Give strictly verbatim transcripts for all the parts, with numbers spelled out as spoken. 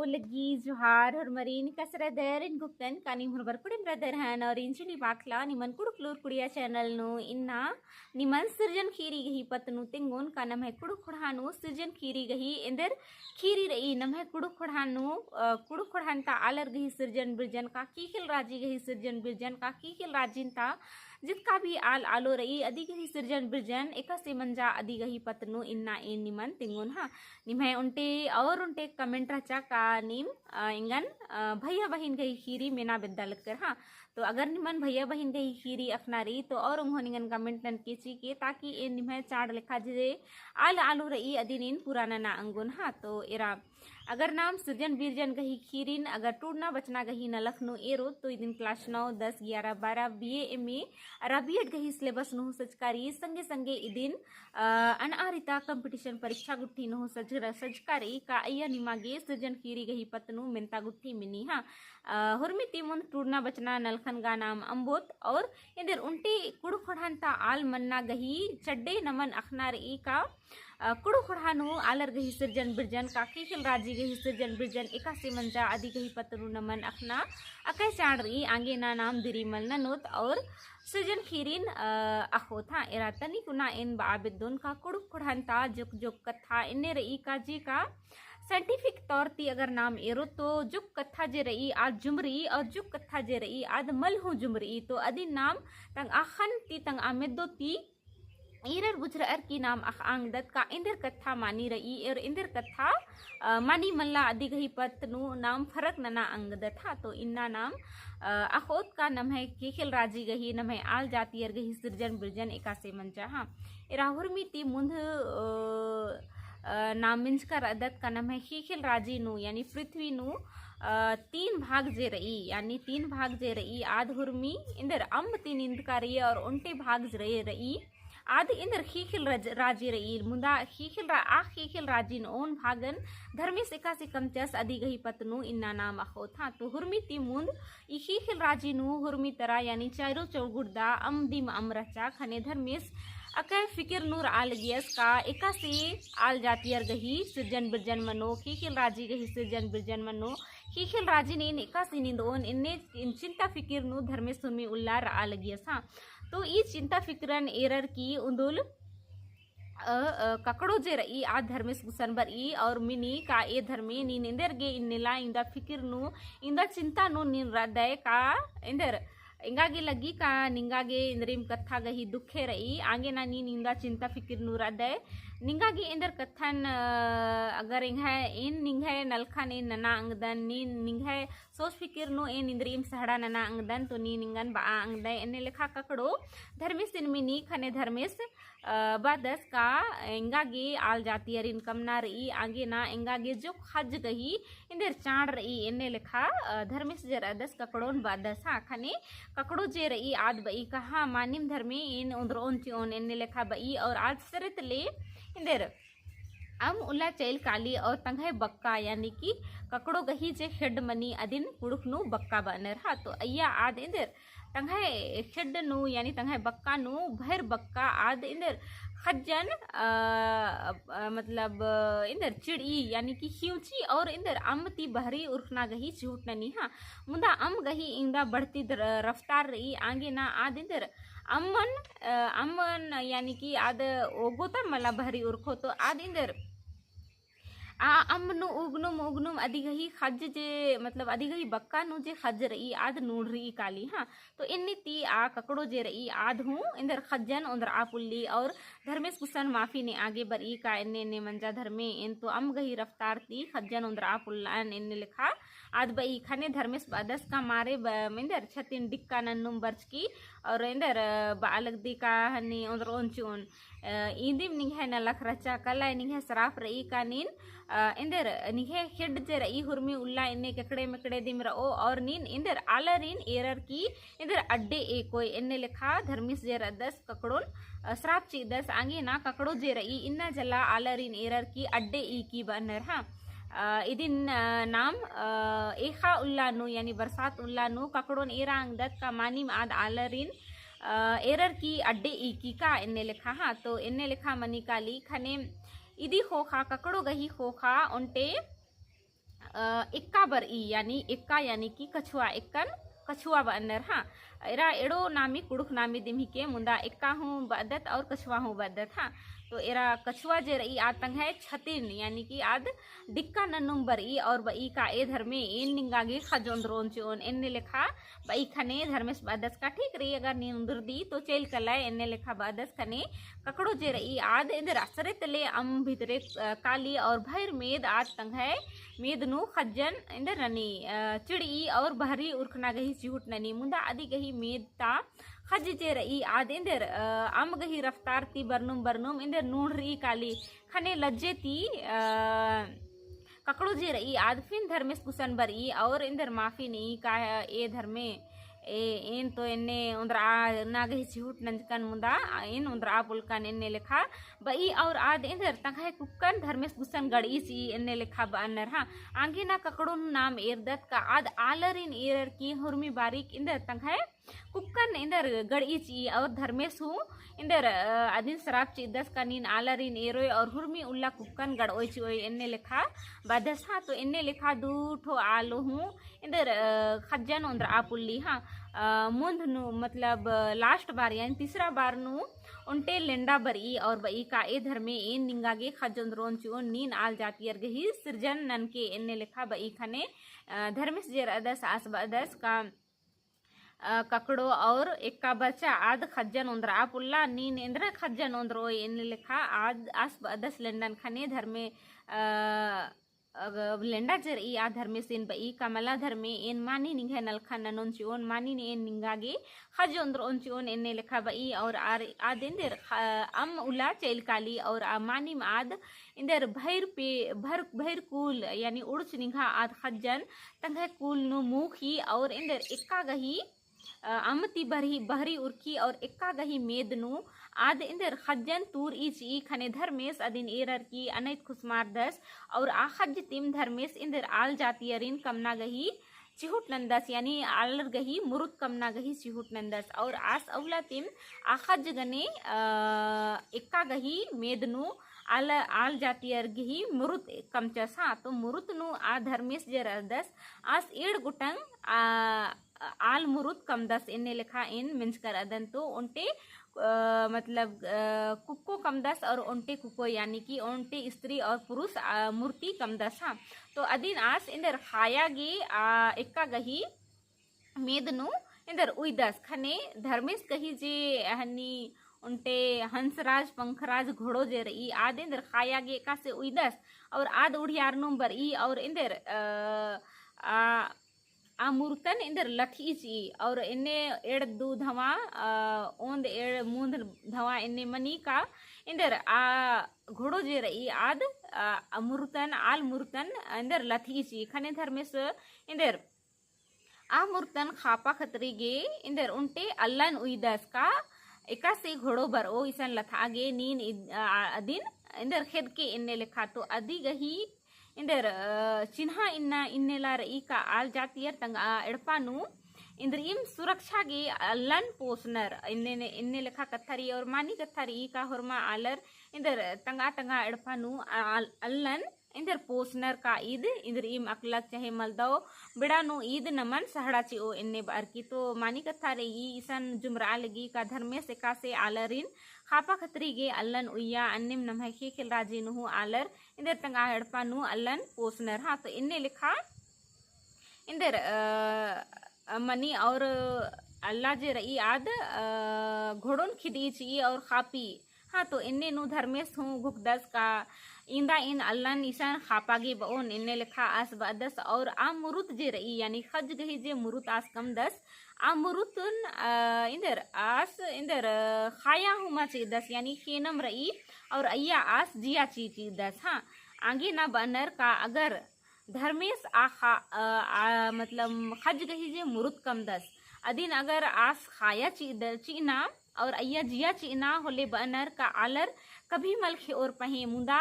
लग्गी जोहार होरमरिन, कस रअदर? एन गुप्तन का नीम होरमर कुड़िम रअदर हन और इंजनी बाखला निमन कुँड़ुख़ लूर कुड़िया channel नू इन्ना निमन सिरजन ख़ीरी गही पत्त नू तेंगोन का नम्है कुँड़ुख़ ख़ोंड़हा नू सिरजन ख़ीरी गही एन्देर ख़ीरी रई, नम्है कुँड़ुख़ ख़ोंड़हा नू, अ, कुँड़ुख़ ख़ोंड़हन ता आलर गही सिरजन बिरजन का ख़ीख़िल राजी गही सिरजन बिरजन का ख़ीख़िल राजिन ता जितका भी आल आलो रई अदी गही सिरजन बिरजन एकासे मंजा अदी गही पत्त नू इन्ना एन निमन तेंगोन हाँ। निम्है ओन्टे और ओन्टे comment रहचा का नीम, अ, एंगन, अ, भैया बहिन गही ख़ीरी मेना बेद्दा लक्कर हाँ। तो अगर निमन भैया बहिन गही ख़ीरी अख़ना रई तो और ओंगोन एंगन comment ननके चिके ताकि एन निम्है चाड़ लेखा जे आल आलो रई अदिन एन पूरा नना अंगोन हाँ। तो एरा अगर नाम सिरजन बिरजन गही ख़ीरिन अगर टूड़ना बचना गही नलख नू एरोत तो इदिन class नौ, दस, ग्यारह, बारह, B A, M A, अरा B Ed गही syllabus नू सजका रई, संगे संगे इदिन, अ, अनआरिता competition परीक्षा गुट्ठी नू सज-, सजका रई का अइया निमा गे सिरजन ख़ीरी गही पत्त नू मेन्ता गुट्ठी मिनी हाँ। अ, हुरमी ती मुन्द टूड़ना बचना नलखन गा नाम अम्बोत और एन्देर ओन्टे कुँड़ुख़ ख़ोंड़हन ता आल मन्ना गही चड्डे नमन अख़ना रई का अ, कुँड़ुख़ ख़ोंड़हा नू आलर गही सिरजन बिरजन का ख़ीख़िल राजी गही सिरजन बिरजन एकासे मंजा अदी गही पत्त नू नमन अख़ना अकय चाड़ रई आंगे ना नाम दिरी मल ननोत और सिरजन ख़ीरिन, अ, अख़ोत हाँ। एरा तनी कुना एन बआ बेद्दोन का कुँड़ुख़ ख़ोंड़हन ता जोक जोक कत्था एन्ने रई का जे का scientific तौर ती अगर नाम एरोत तो जोक कत्था जे रई आद जुमरई और जोक कत्था जे रई आद मल हूँ जुमरई। तो अदिन नाम तंगआ ख़न्न ती तंगआ मेद्दो ती ईरर बुझरअर की नाम अख़आ अंगदत का एन्देर कत्था मानी रई और एन्देर कत्था, अ, मानी मल्ला अदी गही पत्त नू नाम फरक नना अंगदत हाँ। तो इन्ना नाम, अ, अख़ोत का नम्है ख़ीख़िल राजी गही नम्है आल जातियर गही सिरजन बिरजन एकासे मंजा हाँ। एरा हुरमी ती मुन्द, अ, अ, नाम मिंजका रअदत का नम्है ख़ीख़िल राजी नू यानी पृथ्वी नू, अ, तीन भाग जे रई यानी तीन भाग जे रई आद हुरमी एन्देर अम्ब ती निंदका रई और ओन्टे भाग जे रई आद एन्देर ख़ीख़िल रज-, राजी रई। मुदा ख़ीख़िल रा-, आ ख़ीख़िल राजिन ओन भागन धर्मेस एकासे कमचस अदी गही पत्त नू इन्ना नाम अख़ोत हाँ। तो हुरमी ती मुन्द ई ख़ीख़िल राजी नू हुरमी तरा यानी चारो चौगुर्दा अम्ब दिम अम्ब रहचा ख़ने धर्मेस अकय फिकिर नू रआ लगियस का एकासे आल जातियर गही सिरजन बिरजन मनो, ख़ीख़िल राजी गही सिरजन बिरजन मनो, ख़ीख़िल राजिन एन एकासे निंदओन एन्ने चिंता फिकिर नू धर्मेस हुरमी उल्ला रआ लगियस हाँ। तो ई चिंता फिकिरन एरर की उन्दुल, अ, अ, ककड़ो जे रई आद धर्मेस गुसन बरई और मिनी का ए धर्मे नीन एन्देर गे इन्नेला इन्दा फिकिर नू इन्दा चिंता नू नीन रअदय का एन्देर एंगा गे लग्गी का निंगा गे एन्देरिम कत्था गही दुखे रई आंगे ना नीन इन्दा चिंता फिकिर नू रअदय। निंगा गे एन्देर कत्थन, अ, अगर एंग्है एन निंग्है नलखन एन नना अंगदन नीन निंग्है सोच फिकिर नू एन इन्द्रिइम सहड़ा नना अंगदन तो नीन एंगन बआ अंगदय। एन्ने लेखा ककड़ो धर्मेसिन मिनी ख़ने धर्मेस, अ, बअदस का एंगा गे आल जातियरिन कमना रई, आंगे ना एंगा गे जोक ख़ज्ज गही एन्देर चाड़ रई। एन्ने लेखा, अ, धर्मेस जे रअदस ककड़ोन बअदस हाँ। ख़ने ककड़ो जे रई आद बई का हाँ मानिम धर्मे एन ओन्द्रओन चिओन एन्ने लेखा बई और आद सरेत ले एन्देर अम्म उल्ला चइल काली और तंग्है बक्का यानी कि ककड़ो गही जे ख़ेड्ड मनी अदिन कुँड़ुख़ नू बक्का बअनर हाँ। तो अइया आद एन्देर तंग्है ख़ेड्ड नू यानी तंग्है बक्का नू भइर बक्का आद एन्देर ख़ज्जन, अ, अ, मतलब, अ, एन्देर चिड़ई यानी कि ख़िउँची और एन्देर अम्म ती बहरी उरख़ना गही चिहुट ननी हाँ। मुदा अम्म गही इन्दा बढ़ती दर-, रफ्तार रई आंगे ना आद एन्देर अम्मन, अ, अम्मन यानी कि आद ओगो ता मला बहरी उरखो तो आद एन्देर आ अम्म नू उगनुम उगनुम अदी गही ख़ज्ज जे मतलब अदी गही बक्का नू जे ख़ज्ज रई आद नूड़रई काली हाँ। तो एन्ने ती आ ककड़ो जे रई आद हूँ एन्देर ख़ज्जन ओन्द्रआ पुल्ली और धर्मेस गुसन माफी नेआ गे बरई का एन्ने एन्ने मंजा धर्मे एन तो अम्म गही रफ्तार ती ख़ज्जन ओन्द्रआ पुल्लन एन्ने लेखा आद बई। ख़ने धर्मेस बअदस का मारे ब-, एन्देर छतिन डिक्का नन्नुम बरचकी और एन्देर, अ, बआ लगदी का हनी ओन्द्रओन चिओन, अ, इदिम निंग्है नलख रहचा कला निंग्है सराप रई का नीन, अ, एन्देर निंग्है ख़ेड्ड जे रई हुरमी उल्ला एन्ने केकड़े मेकड़े दिम रओ और नीन एन्देर आलरिन एरर की एन्देर अड्डे एकोय एन्ने लेखा धर्मेस जे रअदस ककड़ोन, अ, सराप चिअदस आंगे ना ककड़ो जे रई इन्ना जला आलरिन एरर की अड्डे ईकी बअनर हाँ। अ, इदिन, अ, नाम, अ, एख़ा उल्ला नू यानी बरसात उल्ला नू ककड़ोन एरा अंगदत का मानिम आद आलरिन, अ, एरर की अड्डे ईकी का एन्ने लेखा हाँ। तो एन्ने लेखा मनी काली ख़ने इदी ख़ोख़ा ककड़ो गही ख़ोख़ा ओन्टे अ, एक्का बरई, यानी एक्का यानी कि कछुआ, एक्कन कछुआ बअनर, हाँ। एरा एड़ो नामी कुँड़ुख़ नामी दिम हिके, मुन्दा एक्का हूँ बअदत और कछुआ हूँ बअदत, हाँ। तो एरा कछुआ जे रई आद तंग्है छतिन, यानी कि आद डिक्का नन्नुम बरई और बई का ए धर्मे एन निंगा गे ख़ज्ज ओन्द्रोन चिओन एन्ने लेखा बई ख़ने धर्मेस बअदस का ठीक रई, अगर नीन ओन्द्रदी तो चइल कलय एन्ने लेखा बअदस। ख़ने ककड़ो जे रई आद एन्देर असरे तले अम भितरे, अ, काली और भइर मेद आद तंग्है मेद नू ख़ज्जन एन्देर ननी, अ, चिड़ई और बहरी उरखना गही चिहुट ननी। मुन्दा अदी गही मेद ता ख़ज्ज जे रई आद एन्देर, अ, अम गही रफ्तार ती बरनुम बरनुम एन्देर नूड़ रई काली। ख़ने लज्जे ती, अ, ककड़ो जे रई आद फिन धर्मेस गुसन बरई और एन्देर माफी नेई का ए धर्मे, ए, एन तो एन्ने ओन्द्रआ ना गही चिहुट नंजकन मुन्दा, आ, एन ओन्द्रआ पोल्लकन एन्ने लेखा बई और आद एन्देर तंग्है कुक्कन धर्मेस गुसन गड़ई चिई एन्ने लेखा बअनर, हाँ। आंगे ना ककड़ो नू नाम एरदत का आद आलरिन एरर की हुरमी बारीक एन्देर तंग्है कुक्कन एन्देर गड़ई चिई और धर्मेस हूँ एन्देर, अ, अदिन सराप चिदस का नीन आलरिन एरोय और हुरमी उल्ला कुक्कन गड़ओय चिओय एन्ने लेखा बअदस, हाँ। तो एन्ने लेखा दू ठो आलो हूँ एन्देर, अ, ख़ज्जन ओन्द्रआ पुल्ली, हाँ। अ, मुन्ध नू मतलब, अ, last बार यानी तीसरा बार नू ओन्टे लेंडा बरई और बई का ए धर्मे एन निंगा गे ख़ज्ज ओन्द्रोन चिओन नीन आल जातियर गही सिरजन ननके एन्ने लेखा बई ख़ने, अ, धर्मेस जे रअदस आस बअदस का अ, ककड़ो और एक्का बचा आद ख़ज्जन ओन्द्रआ पुल्ला, नीन एन्देर ख़ज्जन ओन्द्रोय एन्ने लेखा आद आस बअदस लेंडन ख़ने धर्मे, अ, अग-, लेंडा जे रई आद धर्मेस एन बई का मला धर्मे एन मानी निंग्है नलखन ननोन चिओन, मानी ने एन निंगा गे ख़ज्ज ओन्द्रोन चिओन एन्ने लेखा बई और आर आद एन्देर ख-, अम उल्ला चइल काली और आ मानिम आद एन्देर भइर पे-, भर-, भइर कुल यानी उड़च निंग्हा आद ख़ज्जन तंग्है कुल नू मूखी और एन्देर एक्का गही, अ, अम्म ती बहरी, बहरी उरखी और एक्का गही मेद नू आद एन्देर ख़ज्जन तूरई चिई। ख़ने धर्मेस अदिन एरर की अनैत खुसमारदस और आ ख़ज्ज तिम धर्मेस एन्देर आल जातियरिन कमना गही चिहुट नन्दस, यानी आलर गही मुरुत कमना गही चिहुट नन्दस। और आस अउला तिम आ ख़ज्ज गने, अ, एक्का गही मेद नू आल, आल जातियर गही मुरुत कमचस, हाँ। तो मुरुत नू आ धर्मेस जे रअदस आस एंड़ गोटंग, आ, आल मुरुत कमदस एन्ने लेखा एन मेंजकर अदन तो ओन्टे, अ, मतलब, अ, कुक्को कमदस और ओन्टे कुक्को यानी कि ओन्टे स्त्री और पुरुष, अ, मूर्ति कमदस, हाँ। तो अदिन आस एन्देर ख़ाया गे, अ, एक्का गही मेद नू एन्देर उइदस ख़ने धर्मेस गही जे हनी ओन्टे हंसराज पंखराज घोड़ो जे रई आद एन्देर ख़ाया गे एकासे उइदस और आद उड़ियारनुम बरई और एन्देर, अ, आ, आ मुरुतन एन्देर लथई चिई और एन्ने एंड़ दू धवा, अ, ओन्द एंड़ मून्द धवा एन्ने मनी का एन्देर आ घोड़ो जे रई आद, अ, आ मुरुतन, आल मुरुतन एन्देर लथई चिई। ख़ने धर्मेस एन्देर आ मुरुतन ख़ापा खतरी गे एन्देर ओन्टे अल्लन उइदस का एकासे घोड़ो बरओ इसन लथआ गे नीन इद-, अ, अदिन एन्देर ख़ेदके एन्ने लेखा। तो अदी गही एन्देर, अ, चिन्हा इन्ना इन्नेला रई का आल जातियर तंगआ एड़पा नू एन्देरिम सुरक्षा गे अल्लन पोसनर एन्ने ने, एन्ने लेखा कत्था रई और मानी कत्था रई का होरमा आलर एन्देर तंगआ तंगआ एड़पा नू आल-, अल्लन एन्देर पोसनर का ईद एन्देरिम अकलक चाहे मलदव बेड़ा नू ईद नमन सहड़ा चिओ एन्ने बअर की। तो मानी कत्था रई इसन जुमरआ लगी का धर्मेस एकासे आलरिन ख़ापा खतरी गे अल्लन उइया अन्नेम नम्है ख़ेख़ेल राजी नू हूँ आलर एन्देर तंगआ एड़पा नू अल्लन पोसनर। हाँ, तो एन्ने लेखा एन्देर, अ, अ, मनी और अल्ला जे रई आद, अ, घोड़ोन खिदई चिई और ख़ापी। हाँ, तो एन्ने नू धर्मेस हूँ घुकदस का इन्दा एन अल्लन इसन ख़ापा गे बओन एन्ने लेखा आस बअदस और आ मुरुत जे रई यानी ख़ज्ज गही जे मुरुत आस कमदस आ मुरुतन, अ, एन्देर आस एन्देर, अ, ख़ाया हूँ मा चिदस यानी ख़ेनम रई और अइय्या आस जिया ची चिदस। हाँ, आंगे ना बअनर का अगर धर्मेस आ ख़ा-, अ, आ, मतलब ख़ज्ज गही जे मुरुत कमदस अदिन अगर आस ख़ाया चिअद-, चिअना और अइय्या जिया चिअना होले बअनर का आलर कभी मल खेओर पहें मुदा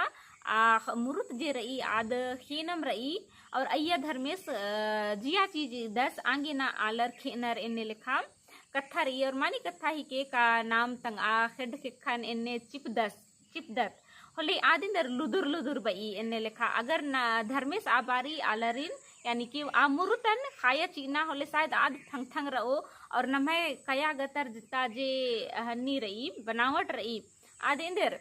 आ ख-, मुरुत जे रई आद ख़ेनम रई और अइय्या धर्मेस, अ, जिया चिदस आंगे ना आलर खेअनर एन्ने लेखा कत्था रई और मानी कत्था हिके का नाम तंगआ ख़ेड्ड ख़ेक्खन एन्ने चिपदस। चिपदत। होले आद एन्देर लुदुर लुदुर बई एन्ने लेखा। अगर न धर्मेस आ बारी आलरिन यानी कि आ मुरुतन खाया चिअना होले शायद आद ठंग ठंग रओ और नम्है कया गतर जित्ता जे हन्नी रई, बनावट रई, आद एन्देर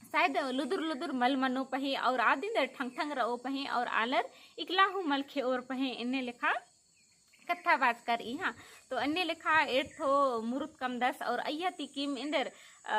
शायद लुदुर लुदुर मल मनो पहें और आद एन्देर ठंग ठंग रओ पहें और आलर इकला हूँ मल खेओर पहें एन्ने लेखा कत्था बाचका रई। हाँ, तो अन्ने लेखा एठो मुरुत कमदस और अइय्या तिकिम एन्देर, अ,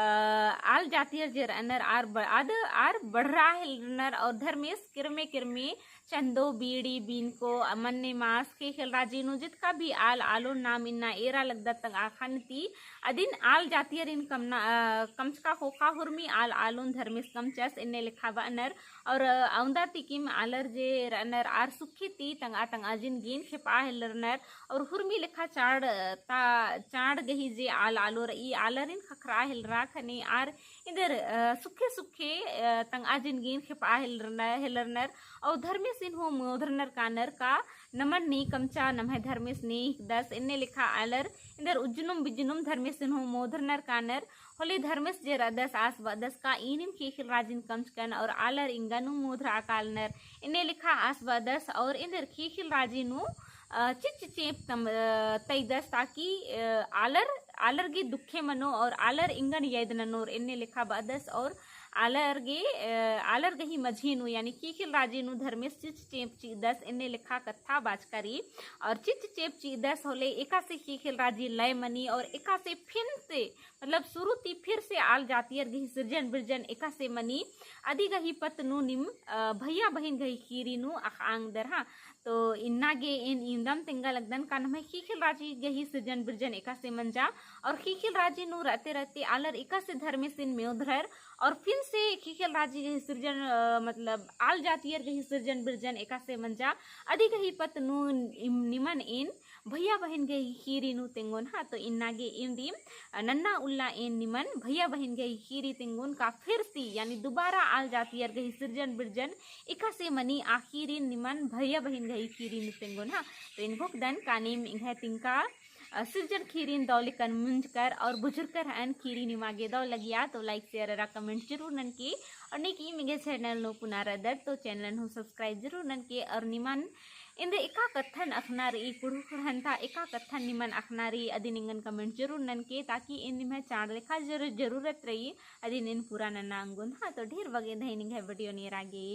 आल जातियर जे रअनर आर ब-, आद आर बढ़रा हेलरनर और धर्मेस किरमे किरमे चंदो, बीड़ी, बीनको, मन्ने मास, ख़ेख़ेल राजी नू जितका भी आल आलोन नाम इन्ना एरा लगदत तंगआ ख़न्न ती अदिन आल जातियरिन कमना, अ, कमचका ख़ोख़ा हुरमी आल आलोन धर्मेस कमचस एन्ने लेखा बअनर। और, अ, अवंदा तिकिम आलर जे रअनर आर सुखे ती तंगआ तंगआ जिनगीन खेपआ हेलरनर और हुरमी लेखा चाड़, अ, ता, चाड़ गही जे आल आलो रई आलरिन ख़क्खरआ हेलरा ख़ने आर एन्देर, अ, सुखे सुखे, अ, तंगआ जिनगीन खेपआ हेलरन-, हेलरनर और धर्मेसिन हूँ मोधरनर कानर का नमन ने कमचा नम्है धर्मेस ने हिकदस एन्ने लेखा आलर एन्देर उज्जनुम बिज्जनुम धर्मेसिन हूँ मोधरनर कानर। होले धर्मेस जे रअदस आस बअदस का ईनिम ख़ेख़ेल राजिन कमचकन और आलर इंगन हूँ मोधरआ कालनर एन्ने लेखा आस बअदस और एन्देर ख़ेख़ेल राजी नू, अ, चिच्च चेंप तम-, अ, तइदस ताकि, अ, आलर, आलर गे दुखे मनो और आलर इंगन यइद ननोर एन्ने लेखा बअदस और आलर गे, अ, आलर गही मझी नू यानी ख़ेख़ेल राजी नू धर्मेस चिच्च चेंप चिअदस एन्ने लेखा कत्था बाचका रई। और चिच्च चेंप चिअदस होले एकासे ख़ेख़ेल राजी लय मनी और एकासे फिन से मतलब शुरू ती फिर से आल जातियर गही सिरजन बिरजन एकासे मनी अदी गही पत्त नू निम, अ, भैया बहिन गही ख़ीरी नू अख़आ ओंगदर। हाँ, तो इन्ना गे एन इवंदम तेंगा लगदन का नम्है ख़ेख़ेल राजी गही सिरजन बिरजन एकासे मंजा और ख़ेख़ेल राजी नू रअते रअते आलर एकासे धर्मेसिन मोधरर और फिन से ख़ेख़ेल राजी गही सिरजन, अ, मतलब आल जातियर गही सिरजन बिरजन एकासे मंजा अदी गही पत्त नू निम-, निमन एन भैया बहिन गही ख़ीरी नू तेंगोन। हाँ, तो इन्ना गे इवंदिम, अ, नन्ना उल्ला एन निमन भैया बहिन गही ख़ीरी तेंगोन का फिर ती यानी दुबारा आल जातियर गही सिरजन बिरजन एकासे मनी आ ख़ीरी निमन भैया बहिन गही ख़ीरी नू तेंगोन। हाँ, तो एन घोखदन का नीम एंग्है तिंका, अ, सिरजन ख़ीरिन दव लेकन मुंजकर और बुझुरकर हन ख़ीरी निमा गे दव लगिया तो like share अरा comment जरूर ननके और नेकी एंग्है channel नू पुना रअदर तो channel हूँ subscribe जरूर ननके और निमन एन्देर एका कत्थन अख़ना रई, कुँड़ुख़ ख़ंड़हन ता एका कत्थन निमन अख़ना रई, अदिन एंगन comment जरूर ननके, ताकि एन निम्है चाड़ लेखा जरू-, जरूरत रई, अदिन एन पूरा नना ओंगोन। हाँ, तो ढेर बग्गे धैन एंग्है video नू एरा गे।